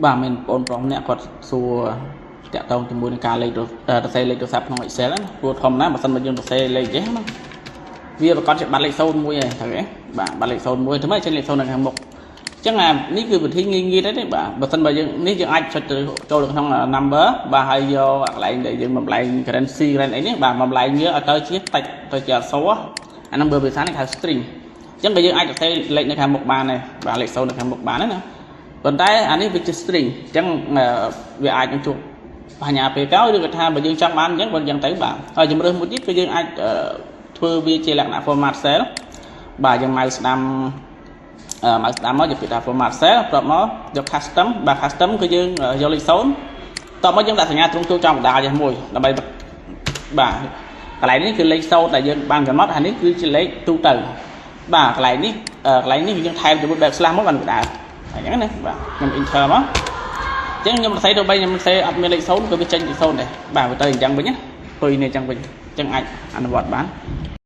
បាទមានបងប្រុសម្នាក់គាត់សួរតាក់ទងជាមួយនឹងការលេខសរសេរលេខទូរស័ព្ទក្នុង Excel ណាព្រោះធម្មតាបើសិនបើយើងសរសេរលេខចេះណាវាប្រកាសជាបាត់លេខ0មួយហើយត្រូវទេបាទបាត់លេខ0មួយធ្វើម៉េចចេញលេខ0នៅខាងមុខអញ្ចឹងអានេះគឺវិធីងាយងាយទេបាទបើសិនបើយើងនេះយើងអាចចុចទៅចូលទៅក្នុង number បាទហើយយកកន្លែងដែលយើងបំលែង currency currency អីនេះបាទបំលែងវាឲ្យទៅជាតិចទៅជាអក្សរអាហ្នឹងបើភាសានេះហៅ string អញ្ចឹងក៏យើងអាចសរសេរលេខនៅខាងមុខបានដែរបាទលេខ0នៅខាងមុខបានដែរណាប៉ុន្តែអានេះវាជា string អញ្ចឹងវាអាចនឹងជួបបញ្ហាពេលក្រោយឬក៏ថាបើយើងចង់បានអញ្ចឹងបើអញ្ចឹងទៅបាទហើយជំរើសមួយទៀតគឺយើងអាចធ្វើវាជាលក្ខណៈ format cell បាទយើង mouse ស្ដាំ mouse ស្ដាំមកយកពាក្យថា format cell បន្ទាប់មកយក custom បាទ custom គឺយើងយកលេខ0បន្ទាប់មកយើងដាក់សញ្ញាទ្រង់ទ្រាយចំកណ្ដាលចេះមួយដើម្បីបាទកន្លែងនេះគឺលេខ0ដែលយើងបានកំណត់ហើយនេះគឺជាលេខទូទៅបាទកន្លែងនេះកន្លែងនេះយើងថែមជាមួយ backslash មកបានវាដើរអញ្ចឹងណាបាទខ្ញុំ enter មកអញ្ចឹងខ្ញុំសរសេរទៅបីខ្ញុំសរសេរអត់មានលេខ0ក៏វាចេញលេខ0ដែរបាទវាទៅអញ្ចឹងវិញណាទុយនេះអញ្ចឹងវិញអញ្ចឹងអាចអនុវត្តបាន។